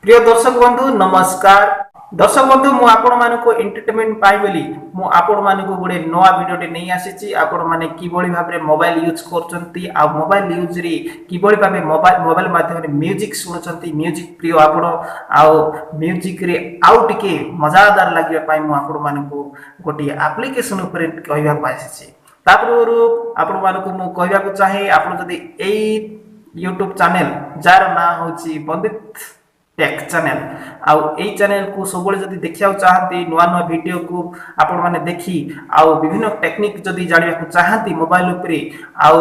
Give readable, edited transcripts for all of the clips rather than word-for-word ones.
ପ୍ରିୟ ଦର୍ଶକ ବନ୍ଧୁ, ନମସ୍କାର। ଦର୍ଶକ ବନ୍ଧୁ, ମୁଁ ଆପଣମାନଙ୍କୁ ଏଣ୍ଟରଟେନମେଣ୍ଟ ପାଇଁ ବୋଲି ମୁଁ ଆପଣମାନଙ୍କୁ ଗୋଟେ ନୂଆ ଭିଡ଼ିଓଟେ ନେଇ ଆସିଛି। ଆପଣମାନେ କିଭଳି ଭାବରେ ମୋବାଇଲ ୟୁଜ୍ କରୁଛନ୍ତି ଆଉ ମୋବାଇଲ ୟୁଜ୍ରେ କିଭଳି ଭାବେ ମୋବାଇଲ ମାଧ୍ୟମରେ ମ୍ୟୁଜିକ୍ ଶୁଣୁଛନ୍ତି, ମ୍ୟୁଜିକ୍ ପ୍ରିୟ ଆପଣ, ଆଉ ମ୍ୟୁଜିକ୍ରେ ଆଉ ଟିକେ ମଜାଦାର ଲାଗିବା ପାଇଁ ମୁଁ ଆପଣମାନଙ୍କୁ ଗୋଟିଏ ଆପ୍ଲିକେସନ୍ ଉପରେ କହିବାକୁ ଆସିଛି। ତା ପୂର୍ବରୁ ଆପଣମାନଙ୍କୁ ମୁଁ କହିବାକୁ ଚାହେଁ, ଆପଣ ଯଦି ଏଇ ୟୁଟ୍ୟୁବ୍ ଚ୍ୟାନେଲ୍, ଯାହାର ନାଁ ହେଉଛି ବନ୍ଦିତ ଟେକ୍ ଚ୍ୟାନେଲ୍, ଆଉ ଏଇ ଚ୍ୟାନେଲ୍କୁ ସବୁବେଳେ ଯଦି ଦେଖିବାକୁ ଚାହାନ୍ତି, ନୂଆ ନୂଆ ଭିଡ଼ିଓକୁ ଆପଣମାନେ ଦେଖି ଆଉ ବିଭିନ୍ନ ଟେକ୍ନିକ୍ ଯଦି ଜାଣିବାକୁ ଚାହାନ୍ତି ମୋବାଇଲ ଉପରେ, ଆଉ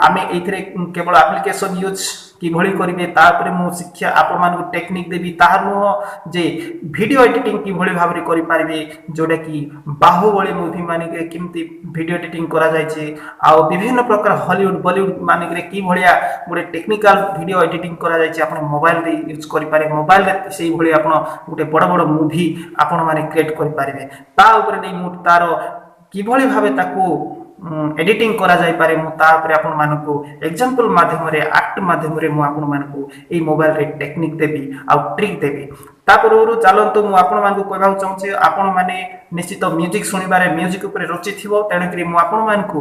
ଆମେ ଏଇଥିରେ କେବଳ ଆପ୍ଲିକେସନ୍ ୟୁଜ୍ କିଭଳି କରିବେ ତା ଉପରେ ମୁଁ ଶିକ୍ଷା ଆପଣମାନଙ୍କୁ ଟେକ୍ନିକ୍ ଦେବି। ତାହା ନୁହଁ ଯେ ଭିଡ଼ିଓ ଏଡିଟିଂ କିଭଳି ଭାବରେ କରିପାରିବେ, ଯେଉଁଟାକି ବାହୁବଳୀ ମୁଭି ମାନଙ୍କରେ କେମିତି ଭିଡ଼ିଓ ଏଡିଟିଂ କରାଯାଇଛି, ଆଉ ବିଭିନ୍ନ ପ୍ରକାର ହଲିଉଡ଼ ବଲିଉଡ଼ ମାନଙ୍କରେ କିଭଳିଆ ଗୋଟେ ଟେକ୍ନିକାଲ ଭିଡ଼ିଓ ଏଡିଟିଂ କରାଯାଇଛି, ଆପଣ ମୋବାଇଲରେ ୟୁଜ୍ କରିପାରିବେ। ମୋବାଇଲରେ ସେଇଭଳି ଆପଣ ଗୋଟେ ବଡ଼ ବଡ଼ ମୁଭି ଆପଣମାନେ କ୍ରିଏଟ୍ କରିପାରିବେ। ତା ଉପରେ ନେଇ ମୁଁ ତାର କିଭଳି ଭାବେ ତାକୁ ଏଡିଟିଂ କରାଯାଇପାରେ, ମୁଁ ତା ଉପରେ ଆପଣମାନଙ୍କୁ ଏକ୍ଜାମ୍ପଲ୍ ମାଧ୍ୟମରେ, ଆକ୍ଟ ମାଧ୍ୟମରେ ମୁଁ ଆପଣମାନଙ୍କୁ ଏଇ ମୋବାଇଲରେ ଟେକ୍ନିକ୍ ଦେବି ଆଉ ଟ୍ରିକ୍ ଦେବି। ତା ପୂର୍ବରୁ ଚାଲନ୍ତୁ, ମୁଁ ଆପଣମାନଙ୍କୁ କହିବାକୁ ଚାହୁଁଛି, ଆପଣମାନେ ନିଶ୍ଚିତ ମ୍ୟୁଜିକ୍ ଶୁଣିବାରେ, ମ୍ୟୁଜିକ୍ ଉପରେ ରୁଚି ଥିବ। ତେଣୁକରି ମୁଁ ଆପଣମାନଙ୍କୁ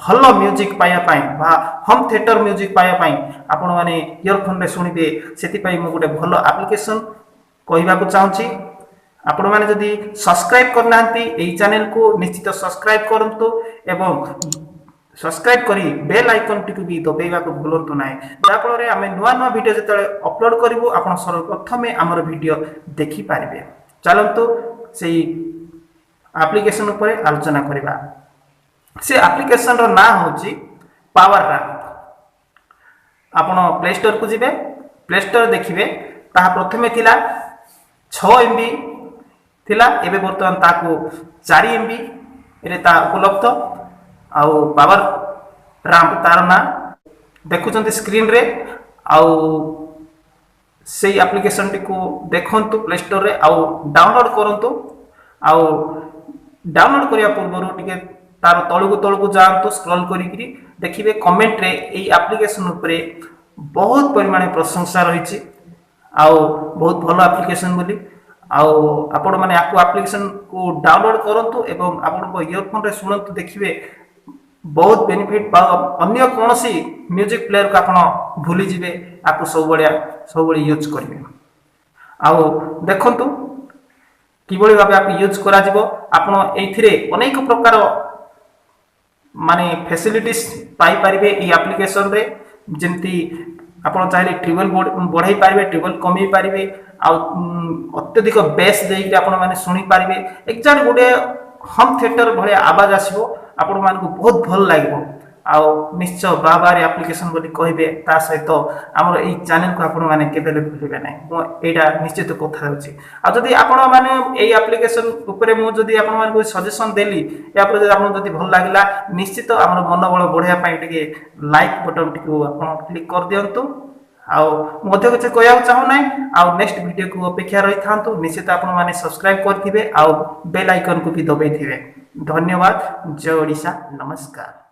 ଭଲ ମ୍ୟୁଜିକ୍ ପାଇବା ପାଇଁ ବା ହୋମ୍ ଥିଏଟର ମ୍ୟୁଜିକ୍ ପାଇବା ପାଇଁ ଆପଣମାନେ ଇୟରଫୋନ୍ରେ ଶୁଣିବେ, ସେଥିପାଇଁ ମୁଁ ଗୋଟେ ଭଲ ଆପ୍ଲିକେସନ୍ କହିବାକୁ ଚାହୁଁଛି। ଆପଣମାନେ ଯଦି ସବସ୍କ୍ରାଇବ୍ କରିନାହାନ୍ତି ଏଇ ଚ୍ୟାନେଲକୁ, ନିଶ୍ଚିତ ସବସ୍କ୍ରାଇବ୍ କରନ୍ତୁ ଏବଂ ସବସ୍କ୍ରାଇବ୍ କରି ବେଲ୍ ଆଇକନ୍ଟିକୁ ବି ଦବାଇବାକୁ ଭୁଲନ୍ତୁ ନାହିଁ, ଯାହାଫଳରେ ଆମେ ନୂଆ ନୂଆ ଭିଡ଼ିଓ ଯେତେବେଳେ ଅପଲୋଡ଼ କରିବୁ, ଆପଣ ସର୍ବପ୍ରଥମେ ଆମର ଭିଡ଼ିଓ ଦେଖିପାରିବେ। ଚାଲନ୍ତୁ, ସେଇ ଆପ୍ଲିକେସନ୍ ଉପରେ ଆଲୋଚନା କରିବା। ସେ ଆପ୍ଲିକେସନ୍ର ନାଁ ହେଉଛି ପାୱାର ରାମ୍ପ। ଆପଣ ପ୍ଲେ ଷ୍ଟୋରକୁ ଯିବେ, ପ୍ଲେ ଷ୍ଟୋର ଦେଖିବେ, ତାହା ପ୍ରଥମେ ଥିଲା 6 MB ଥିଲା, ଏବେ ବର୍ତ୍ତମାନ ତାକୁ 4 MB ରେ ତାହା ଉପଲବ୍ଧ। ଆଉ ପାୱାର ରାମ୍ପ ତାର ନାଁ ଦେଖୁଛନ୍ତି ସ୍କ୍ରିନ୍ରେ। ଆଉ ସେଇ ଆପ୍ଲିକେସନଟିକୁ ଦେଖନ୍ତୁ ପ୍ଲେ ଷ୍ଟୋରରେ ଆଉ ଡାଉନଲୋଡ଼ କରନ୍ତୁ। ଆଉ ଡାଉନଲୋଡ଼ କରିବା ପୂର୍ବରୁ ଟିକେ ତାର ତଳକୁ ତଳକୁ ଯାଆନ୍ତୁ, ସ୍କ୍ରଲ୍ କରିକିରି ଦେଖିବେ, କମେଣ୍ଟରେ ଏଇ ଆପ୍ଲିକେସନ ଉପରେ ବହୁତ ପରିମାଣରେ ପ୍ରଶଂସା ରହିଛି ଆଉ ବହୁତ ଭଲ ଆପ୍ଲିକେସନ ବୋଲି। ଆଉ ଆପଣମାନେ ଆକୁ ଆପ୍ଲିକେସନକୁ ଡାଉନଲୋଡ଼ କରନ୍ତୁ ଏବଂ ଆପଣଙ୍କ ଇୟରଫୋନରେ ଶୁଣନ୍ତୁ, ଦେଖିବେ ବହୁତ ବେନିଫିଟ୍। ଅନ୍ୟ କୌଣସି ମ୍ୟୁଜିକ୍ ପ୍ଲେୟରକୁ ଆପଣ ଭୁଲିଯିବେ, ଆକୁ ସବୁବେଳେ ସବୁବେଳେ ୟୁଜ୍ କରିବେ। ଆଉ ଦେଖନ୍ତୁ କିଭଳି ଭାବେ ଆକୁ ୟୁଜ୍ କରାଯିବ। ଆପଣ ଏଇଥିରେ ଅନେକ ପ୍ରକାର ମାନେ ଫେସିଲିଟିସ୍ ପାଇପାରିବେ ଏଇ ଆପ୍ଲିକେସନରେ। ଯେମିତି ଆପଣ ଚାହିଁଲେ ଟ୍ରିବଲ୍ ବଢ଼େଇ ପାରିବେ, ଟ୍ରିବଲ୍ କମେଇ ପାରିବେ, ଆଉ ଅତ୍ୟଧିକ ବେସ୍ ଦେଇକି ଆପଣମାନେ ଶୁଣିପାରିବେ। ଏକ୍ଜାକ୍ଟ ଗୋଟେ ହୋମ୍ ଥିଏଟର ଭଳିଆ ଆବାଜ ଆସିବ, ଆପଣମାନଙ୍କୁ ବହୁତ ଭଲ ଲାଗିବ। ଆଉ ନିଶ୍ଚୟ ବାବାରେ ଆପ୍ଲିକେସନ୍ ବୋଲି କହିବେ। ତା ସହିତ ଆମର ଏଇ ଚ୍ୟାନେଲକୁ ଆପଣମାନେ କେବେ ହେଲେ ଭୁଲିବେ ନାହିଁ, ମୁଁ ଏଇଟା ନିଶ୍ଚିତ କଥା ହେଉଛି। ଆଉ ଯଦି ଆପଣମାନେ ଏଇ ଆପ୍ଲିକେସନ୍ ଉପରେ ମୁଁ ଯଦି ଆପଣମାନଙ୍କୁ ସଜେସନ୍ ଦେଲି, ଏହାପରେ ଯଦି ଆପଣଙ୍କୁ ଯଦି ଭଲ ଲାଗିଲା, ନିଶ୍ଚିତ ଆମର ମନୋବଳ ବଢ଼ାଇବା ପାଇଁ ଟିକେ ଲାଇକ୍ ବଟନ୍ଟିକୁ ଆପଣ କ୍ଲିକ୍ କରିଦିଅନ୍ତୁ। ଆଉ ମୁଁ ମଧ୍ୟ କିଛି କହିବାକୁ ଚାହୁଁନାହିଁ। ଆଉ ନେକ୍ସଟ ଭିଡ଼ିଓକୁ ଅପେକ୍ଷା ରହିଥାନ୍ତୁ। ନିଶ୍ଚିତ ଆପଣମାନେ ସବସ୍କ୍ରାଇବ୍ କରିଥିବେ ଆଉ ବେଲ୍ ଆଇକନ୍କୁ ବି ଦବାଇଥିବେ। ଧନ୍ୟବାଦ। ଜୟ ଓଡ଼ିଶା। ନମସ୍କାର।